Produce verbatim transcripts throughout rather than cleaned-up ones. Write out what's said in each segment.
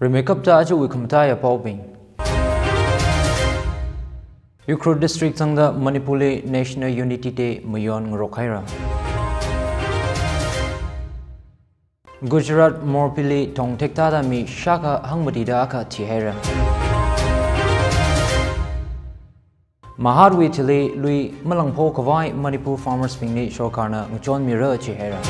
Rimeikapta aja wui khamataiya paobing. Ukhrul District zangda Manipurli National Unity Day mayon ngarok haira. Gujarat Morpili thong thektada mi shākha hangmatida akha thihaira. Mahatwui thili lui malangpho khavai Manipur farmers bingli sorkarna ngachonmira jihaira.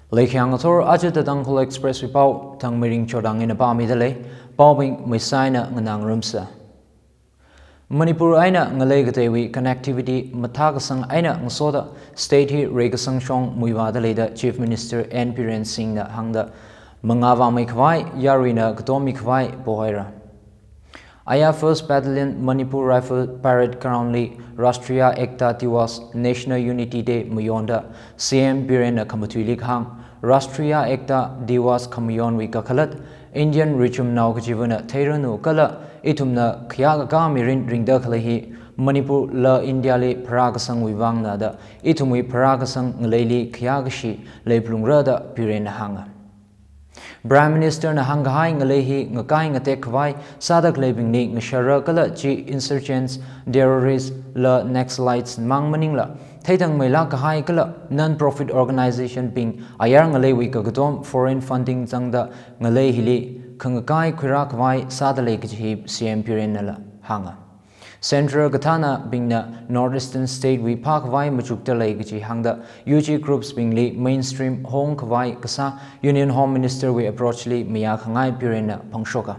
Leikhayang athor aja The Tangkhul Express wui pao Thangmeiring Chodang eina pāmida lei, paobing maisaina nganā ngarumsa. Manipur eina ngalei kateiwui connectivity mathākasang eina ngasoda state hi reikasang shong muivāda leida Chief Minister N Biren Singhna hāngda mangā vāmei khavai yaruina katommi khavai pohaira. Aya First Battalion Manipur Rifle Parade Ground li Rashtriya Ekta Diwas, National Unity Day mayonda C M Birenna khamathuili kahāng, Rashtriya Ekta Diwas khamayonwui kakhalat Indian richumnao kachivana theiranu kala ithumna khayākakā mirin ringda khalei hi Manipurla Indiali pharākasangwui vangna da ithumwui pharākasang ngaleili khayākashi leiphalungra da Birenna hānga. Prime Ministerna hāngkahai ngalei hi ngakai ngatek khavai sāda khaleibingli ngashara kala chi insurgents, terrorists la Naxalites mang maningla theithangmeilāk kahai kala non-profit organization bing ayar ngaleiwui kakatom foreign funding zangda ngalei hili khangakai khuirā khavai sāda lei kaji hi C M Birennala hānga. Central kathānabingna North Eastern state wui phākhavai machukda lei kaji hāngda U G groups bingli mainstream hongkhavai kasā Union Home Minister wui approach li mayākhangai Birenna phangshoka.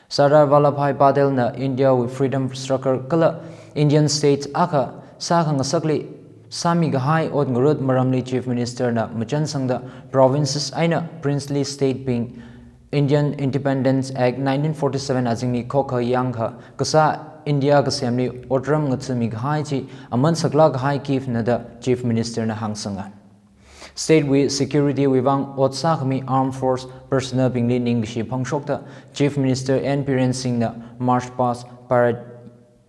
Sardar Vallabhbhai Patelna India wui freedom struggle kala Indian states akha sākhangasakli sāmikahai ot ngarut maramli Chief Ministerna machansangda provinces eina princely state bing Indian Independence Act nineteen forty-seven azingli khokkha yangkha kasā India kasemli otram ngathami kahai chi aman saklāk kahai kivana da Chief Ministerna hāngsanga. State wui security wui vang ot sākhami armed force personnel bingli ningkashi phangshokta Chief Minister N Biren Singhna March Past Parade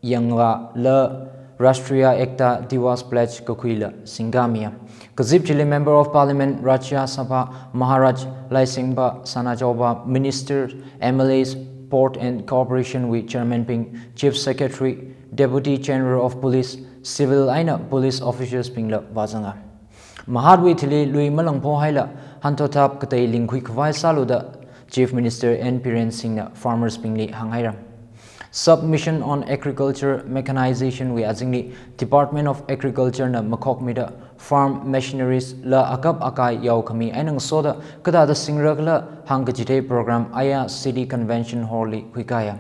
yangvāla Rashtriya Ekta Diwas Pledge kakhuila singkamiya. Kazip chili Member of Parliament, Rajya Sabha, Maharaj Laisengpa Sanajaopa, Ministers, M L As, Port and Corporation wui Chairman bing, Chief Secretary, Deputy General of Police, Civil eina Police Officers bingla vāzanga. Mahatwui thili lui malangpho haila hantothap katei lingkhui khavai sālu da Chief Minister N Biren Singhna farmers bingli hānghaira. Sub Mission on Agriculture Mechanization wui azingli Department of Agriculture na makhokmida farm machineries la akap akai yaokhami eina ngasoda kathāda singra khala hāngkachithei program aya City Convention Hall li khuikaya.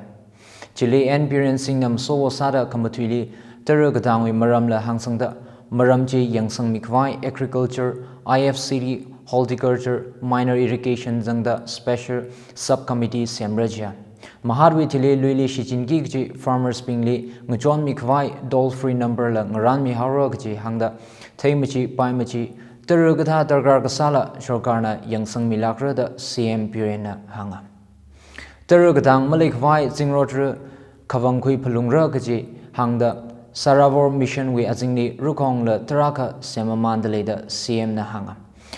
Chili N Biren Singhna masowo sāda khamathuili tara katangwui maramla hāngsangda maram chi yangsangmi khavai agriculture, I F C D, horticulture, minor irrigation zangda special subcommittee semra jiya. Mahatwui thili luili shichinki kaji farmers bingli ngachonmi khavai toll free number la ngarānmi haora kaji hāngda theimachi paimachi tara kathā darkar kasāla sorkarna yangsangmilākra da C M Birenna hānga. Tara katang malei khavai zingrot ra khavangkhui phalungra kaji hāngda Saravor Mission wui azingli rukhongla tarākha semamanda lei da C M na hānga.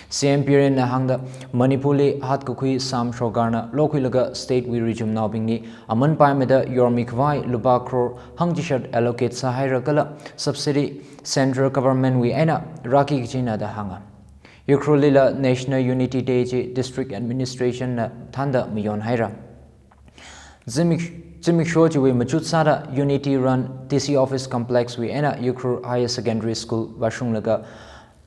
C M Birenna hāngda Manipurli hatkakhui Assam sorkarna lokhuilaga state wui richumnaobingli aman paimada yormi khavai lupā crore hangchishat allocate sāhaira kala subsidy central government wui eina rāki kajina da hānga. Ukhrul lila National Unity Day chi District Administration na thānda mayonhaira. Zimik-, zimiksho chiwui machut sāda Unity Run D C Office Complex wui eina Ukhrul Higher Secondary School vāshunglaga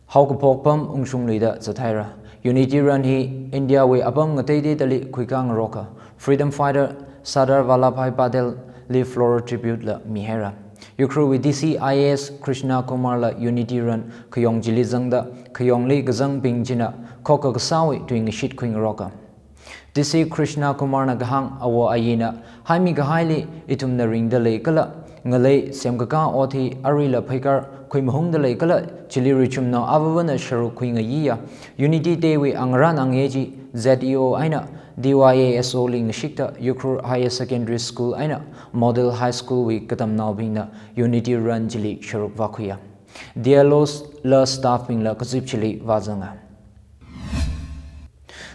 haokaphok pam ungshungluida zathaira. Unity Run hi India wui apam ngateiteidali khuikā ngaroka. Freedom fighter Sardar Vallabhbhai Patel li floral tribute la mihaira. Ukhrul wui D C I A S Krishna Kumar la Unity Run khayong chili zangda, khayongli kazangbing china khokkha kasāwui tuingashit khuingaroka. D C Krishna Kumar na kahāng awo ayina haimi kahaili ithumna ringda lei kala ngalei semkakā ot hi aruila pheikar khuimahungda lei kala chili richumnao avāvana sharuk khuingayiya Unity Day wui angarān angayei chi Z E O eina D Y A S O li ngashikta Ukhrul Higher Secondary School eina Model High School wui katamnaobingna Unity Run chili sharuk vākhuiya. D L Os la staff bingla kazip chili vāzanga.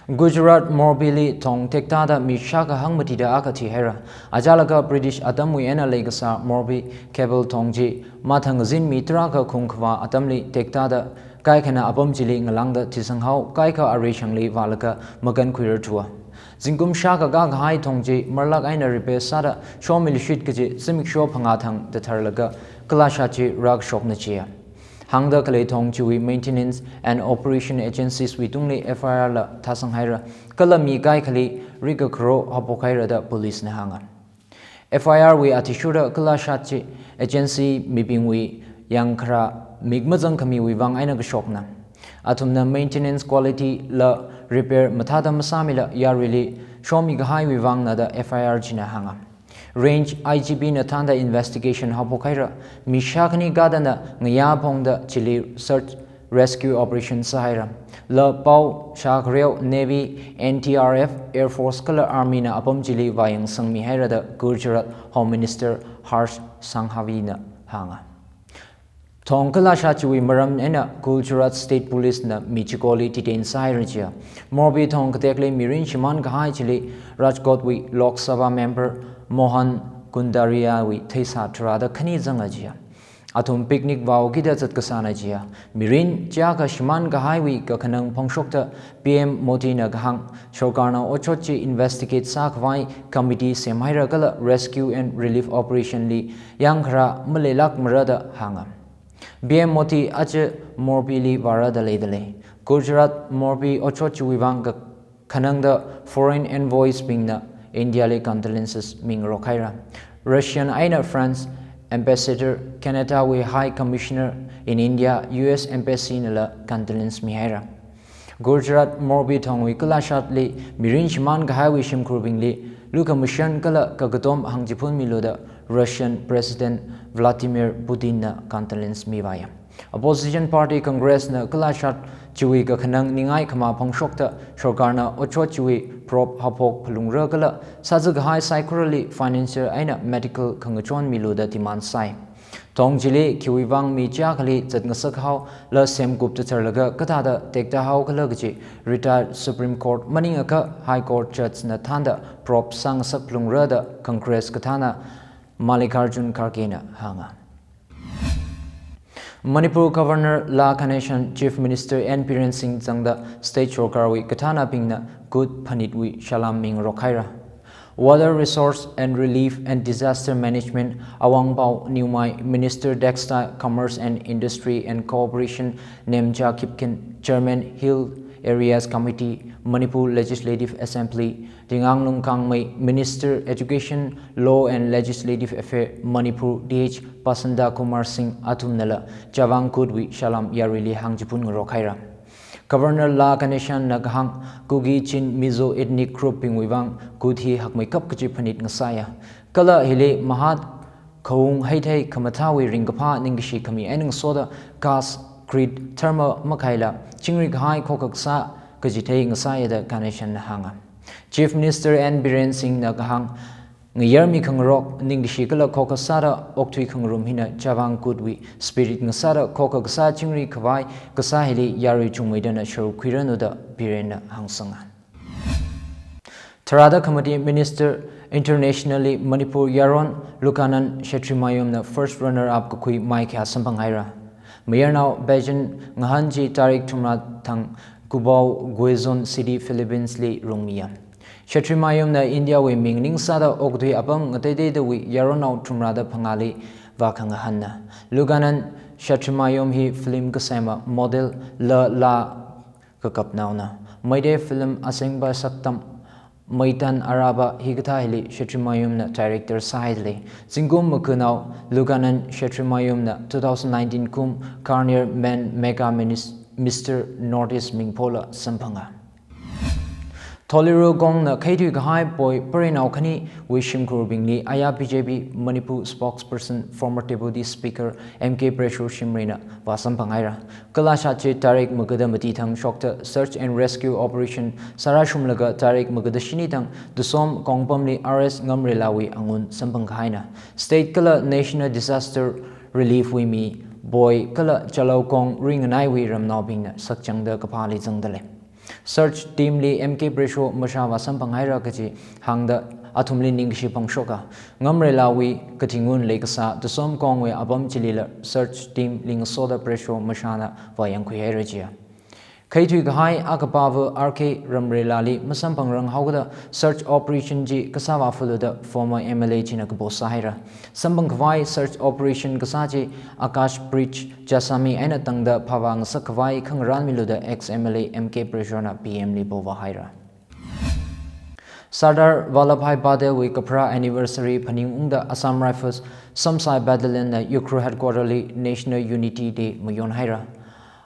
Gujarat Morbi li thong tektāda mi shākha hangmatida akha thihaira. Achālakha British atamwui eina leikasā Morbi Cable thong chi mathang ngazin mi tarākha khungkhavā atamli tektāda kaikhana apam chili ngalāngda thisanghao kaikha arishangli vālaga makankhuirarthua. Zingkum shākha kākahai thong chi marlak eina repair sāda shomiluishit kaji zimiksho phangā thang datharlaga kalashat chi rākashokna chiya. Hāngda khalei thong chiwui Maintenance and Operation Agencies wui tungli F I R la thāsanghaira, kala mi kaikhali rika kharo haophokhaira da police na hānga. F I R wui athishurda kalashat chi agency mibingwui yangkharā mik mazangkhamiwui vang eina kashokna. Athumna maintenance quality la repair mathāda masāmila yaruili shomikahaiwui vangna da F I R china hānga. Range I G P na thānda investigation haophokhaira, mi shākhani gādana ngayā phongda chili search rescue operation sāhaira. La pao shākhareo Navy, N D R F, Air Force kala Army na apam chili vāyangsangmihaira da Gujarat Home Minister Harsh Sanghavi na hānga. Thong kalashat chiwui maram eina Gujarat State Police na mi chikoli detain sāhaira chiya. Morbi thong katekli mirin shimānkahai chili Rajkot wui Lok Sabha member Mohan Kundaria wui theisā tharāda khani zanga chiya. Athum picnic vāokida zatkasāna chiya. Mirin chiyākha shimānkahaiwui kakhanang phongshokta P M Modi na kahāng, sorkarna otshot chi investigate sākhavai committee semhaira kala rescue and relief operation li yangkharā maleilākmara da hānga. P M Modi aja Morbi li vāra da leida lei. Gujarat Morbi otshot chiwui vang kakhanangda foreign envoys bingna India li condolences mingarokhaira. Russian eina France ambassador, Canada wui High Commissioner in India, U S Embassy nala condolence mihaira. Gujarat Morbi thongwui kalashatli mirin shimānkahaiwui shimkhurbingli lukhamashan kala kakatom hāngchiphun milu da Russian President Vladimir Putin na condolence mivāya. Opposition party Congress na kalashat chiwui kakhanang ningai khamā phongshokta sorkarna otshot chiwui probe haophok phalungra kala sāzakahai saikorali financial eina medical khangachon milu da demand sāi. Thong chili khiwui vang mi chiyākhali zatngasak haola semkup tatharlaga kathāda tektāhao khala kaji retired Supreme Court maningakha High Court Judge na thānda probe sāngasak phalungra da Congress kathāna Mallikarjun Kharge na hānga. Manipur Governor La Ganesan Chief Minister N Biren Singh zangda state sorkarwui kathānabingna good phanitwui salam mingarokhaira. Water Resource and Relief and Disaster Management Awangbow Newmai, Minister Textile, Commerce and Industry and Cooperation Nemcha Kipgen, Chairman Hill Areas Committee, Manipur Legislative Assembly, Tinganglung Kangmei, Minister Education, Law and Legislative Affair, Manipur, Th Pasanta Kumar Singh athumnala Chavang Kut wui salam yaruili hāngchipun ngarokhaira. Governor La Ganesan na kahāng, Kuki, Chin, Mizo ethnic group bingwui vang Kut hi hakmeikap kaji phanit ngasāya. Kala hili mahat, khaung, heithei khamathāwui ringkaphā ningkashi khami eina ngasoda caste, creed, dharma makhaila chingri kahai khokha kasā kachithei ngasāya da Ganesan na hānga. Chief Minister N Biren Singh na kahāng, ngayarmi khangarok, ningkashi kala khokha sāda okthui khangarum hina Chavang Kut wui spirit ngasāda khokha kasā chingri khavai kasā hili yarui chungmeida na sharuk khuiranu da Biren na hāngsanga. Tharāda khamati Minister Internationally Manipur yaron Lukanand Chetrimayom na first runner up kakhui maikhya samphanghaira. Mayarnao pageant ngahān chi tarik thumrā thang Cubao, Quezon City, Philippines li rungmiya. Chetrimayom na India wui ming ningsāda okathui apam ngateiteidawui yaronnao thumrāda phangāli vākhangahānna. Lukanand Chetrimayom hi film kasema, model, la la kakapnaona. Meitei film Asengpa Saktam, Meitan Araba hikathā hili Chetrimayom na director sāhaida lei. Zingkum makunao Lukanand Chetrimayom na two thousand nineteen kum Karnier Men Mega Minis-, Mister Northeast mingphola samphanga. Tholiru Kongna khaithui kahai poi parinao khaniwui shimkhurbingli aya B J P Manipur spokesperson, former Deputy Speaker M K Pressure Shimrayna vāsamphang haira. Kala shat chi tarik magada mati thang shokta search and rescue operation sārāshunglaga tarik magada shini thang Tusom Kongpamli R S Ngamreilawui angun samphang kahaina. State kala National Disaster Relief wui mi poi kala Chalao Kong ringanaiwui ramnaobingna sakchangda kaphāli zangdalei. Search team li M K Pressure Masha vāsamphang haira kaji hāngda athumli ningkashi phangshoka. Ngamreilawui katingun leikasā Tusom Kongwui apam chilila search team li ngasoda Pressure Mashana vāyangkhui haira jiya. Khaithui kahai akapava R K Ramreilali masamphangrang haokada search operation chi kasā vāphaluda former M L A china kapo sāhaira. Samphang khavai search operation kasā chi Akash Bridge Jessami eina tangda phāvā ngasak khavai khangarānmiluda ex M L A M K Pressure na P M li po vāhaira. Sardar Vallabhbhai Patel wui kapharā anniversary phaningungda Assam Rifles Somsai Battalion na Ukhrul headquarter li National Unity Day mayon haira.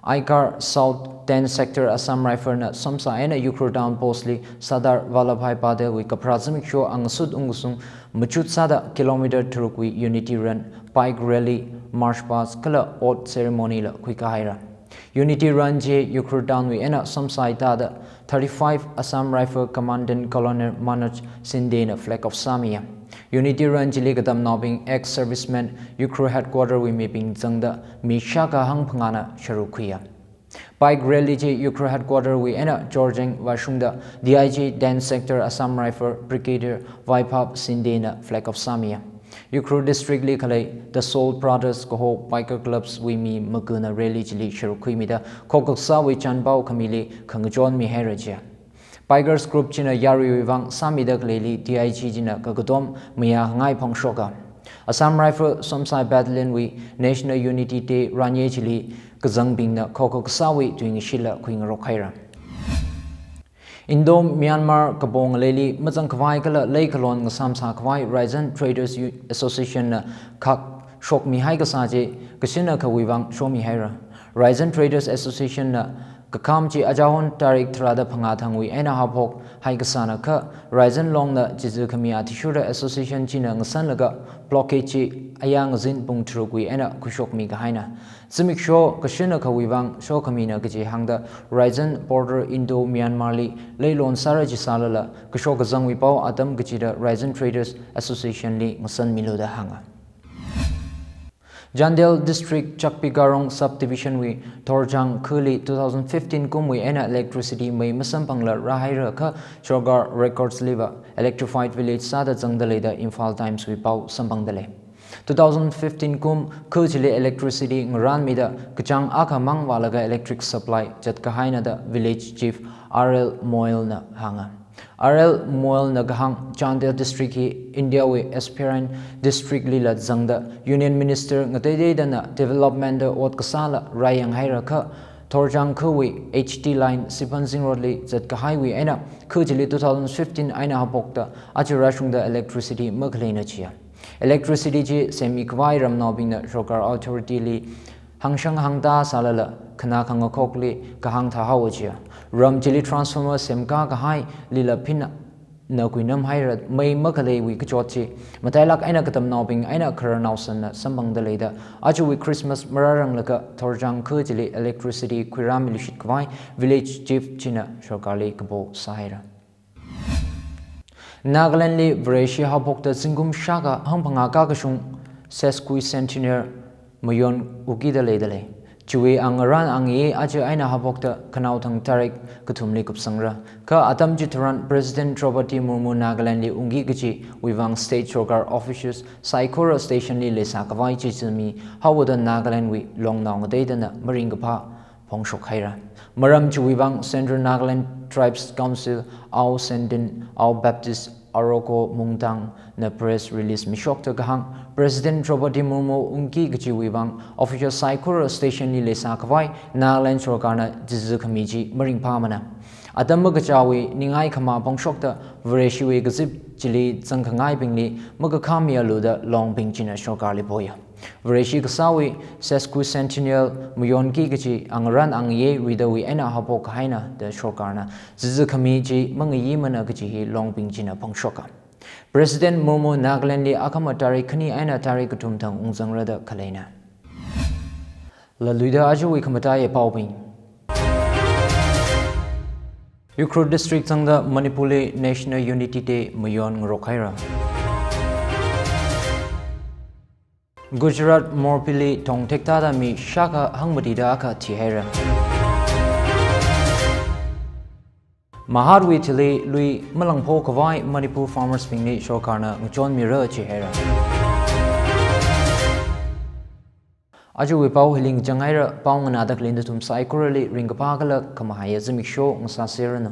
Aikar South ten Sector Assam Rifle na Somsai eina Ukhrul Town Post li Sardar Vallabhbhai Patel wui kapharā zimiksho angasut ungkasung machut sāda kilometer tharukwui Unity Run, Bike Rally, March Past kala Oath Ceremony la khuikahaira. Unity Run chi Ukhrul Town wui eina Somsai tāda thirty-five Assam Rifle Commandant Colonel Manoj Shinde na flag off sāmiya. Unity Run chili katamnaobing ex-serviceman Ukhrul headquarter wui mibing zangda mi shākha hang phangāna sharuk khuiya. Bike Rally chi Ukhrul headquarter wui eina Jorjeng vāshungda D I G ten Sector Assam Rifle Brigadier Vaibhav Shinde na flag off sāmiya. Ukhrul district li khalei The Soul Brothers kaho biker clubs wui mi magana rally chili sharuk khuimida khokhaksāwui chanpao khamili khangachon mihaira jiya. Bikers group china yaruiwui vang sāmida khaleili D I G china kakatom mayāngai phangshoka. Assam Rifle Somsai Battalion wui National Unity Day ranye chili kazangbingna khokhaksāwui tuingashila khuingarok haira. Indo-Myanmar kapong leili mazang khavai kala leikalon ngasāmsā khavai Raizan Traders U-, Association na khak shokmihai kasā chi kashin akhawui vang shomihaira. Raizan Traders Association na kakham chi ajahon tarik tharāda phangā thangwui eina haophokhai kasāna kha Raizan Longna chizu khami athishurda association china ngasanlaga blockade chi aya ngazin pung tharukwui eina khuishokmi kahaina. Zimiksho kashin akhawui vang shokhamina kaji hāngda Raizan border Indo-Myanmar li leilon sāra jisālala kashok kazangwui pao atam kachida Raizan Traders Association li ngasanmilu da hānga. Chandel District Chakpigarong Subdivision wui Thorjang khali two thousand fifteen kumwui eina electricity mei masamphangla rāhaira kha Sorkar records liva electrified village sāda zangda leida Imphal Times wui pao samphangda lei. Two thousand fifteen kum kha chili electricity ngarānmida kachāng akhamang vālaga electric supply zatkahaina da village chief R L Moel na hānga. R L Moel na kahāng Chandel District hi India wui aspirant district lila zangda Union Minister ngateiteidana development da ot kasāla rāyanghaira kha Thorjang khawui H T line Siphanzing Road li zatkahaiwui eina kha chili two thousand fifteen eina haophokta aja rāshungda electricity makhaleina jiya. Electricity chi semmi khavai ramnaobingna Sorkar authority li hāngshang hāngtā sālala khana khangakhokli kahāng thāhaowa jiya. Ram chili transformer semkā kahailila phinna kuinamhaira mei makhaleiwui kachot chi matailak eina katamnaobing eina khararnao sanna samphangda leida ajawui Christmas marāranglaga Thorjang kha chili electricity khuirāmiluishit khavai village chief china Sorkarli kapo sāhaira. Nagaland li Vareshi haophokta zingkum shākha hangphangā kakashung sesquicentenary mayon ungkida leida lei. Chiwui angarān angi aja eina haophokta khanaothang tarik kathumli kupsangra. Kha atam chitharan President Droupadi Murmu Nagaland li ungki kajiwui vang state sorkar officials saikora station li leisā khavai chichāmi haoda Nagaland wui longnao ngateidana maringkaphā phongshok haira. Maram chiwui vang Central Nagaland Tribes Council, Ao Sendin, Ao Baptist, Aroko Mungtang na press release mishokta kahāng, President Droupadi Murmu ungki kajiwui vang official saikora station li leisā khavai Nagaland sorkarna chizu khami chi maringphāmana. Atam makachāwui ningai khamā phongshokta Vareshiwui kazip chili zangkhangaibingli makakhamialu da longbing china sorkarli poya. Vareshi kasāwui sesquicentennial mayonki kachi angarān angayei ridawui eina haophok kahaina da sorkarna zizā khami chi mangayimana kachi hi Longbing china phongshoka. President Murmu Nagalandli akhama tarik khani eina tarik kathum thang ungzangra da khaleina. Laluida ajawui khamataiya paobing. Ukhrul District zangda Manipurli National Unity Day mayon ngarok haira. Gujarat Morpili thong thektada mi shākha hangmatida akha thihaira. Mahatwui thili lui malangpho khavai Manipur farmers bingli sorkarna ngachonmira chihaira. Ajawui pao hili ngachang haira, pao nganāda khalei nathum saikorali ringkaphā kala khamahaiya zimiksho ngasāseranu.